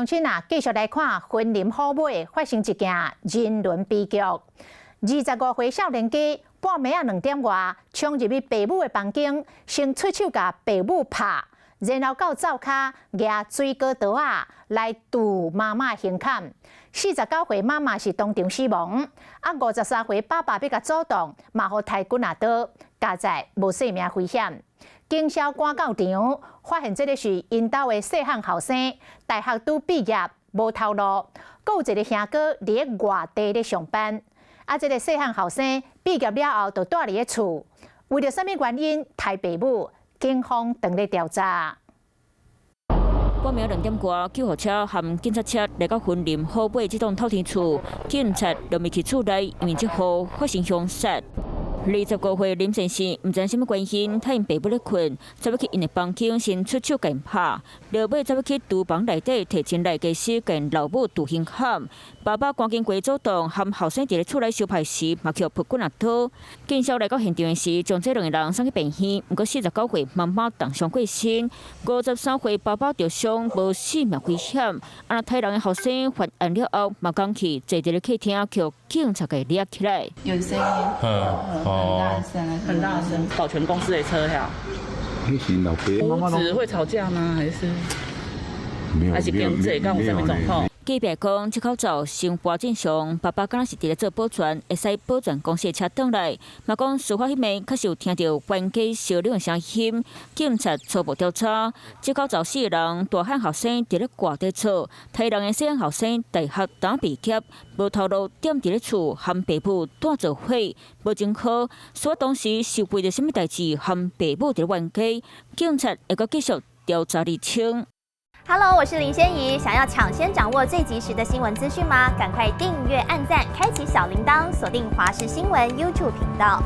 親啊，繼續來看雲林虎尾發生一件人倫悲劇。25歲少年家半暝仔2點外，衝入去爸母的房間，先出手共爸母拍，然後到灶跤舉水果刀仔來挃媽媽胸坎。49歲媽媽是當場死亡，啊53歲爸爸欲共阻擋，嘛予刣棍仔刀，佳哉無性命危險。警消趕到場，發現這个是𪜶兜的細漢後生，大學拄畢業，無頭路，閣有一个兄哥佇咧外地咧上班。啊，這个細漢後生畢業了後就蹛佇咧厝，為著啥物原因刣爸母？警方正咧調查。半暝2點外，救護車和警察車來到雲林虎尾這棟透天厝，警察就入去厝內，因為這戶發生兇殺。25歲林先生毋知啥物原因，趁𪜶爸母咧睏，走入去𪜶的房間，先出手共𪜶拍，落尾走入去廚房內底提真來家私，共老母挃胸坎。爸爸趕緊過阻擋，和後生佇咧厝內相拍時，嘛予噗棍仔刀。警消來到現場的時，將這兩个人送去病院。毋過49歲媽媽重傷過身，53歲爸爸著傷，無性命危險。啊，刣人的後生犯案了後，嘛趕去坐佇咧客廳，予警察給掠起來。有聲音，很大聲，很大聲。保全公司的車呀。那是老爸。母子會吵架嗎？還是？沒有，還是經濟敢有啥物狀況？隔壁講，這口罩生活正常，爸爸敢若是佇咧做保全，會駛保全公司的車轉來。嘛講事發彼暝確實有聽著冤家相兩的聲音，警察初步調查，這口罩四个人，大漢後生佇咧外地厝，刣人的細漢後生大學剛畢業，無頭路，踮佇咧厝和爸母蹛做伙，無前科，所以當時是為著啥物代誌和爸母佇咧冤家，警察會閣繼續調查釐清。 Hello，我是林仙怡。想要搶先掌握最及時的新聞資訊嗎？趕快訂閱、按讚、開啟小鈴鐺，鎖定華視新聞 YouTube 頻道。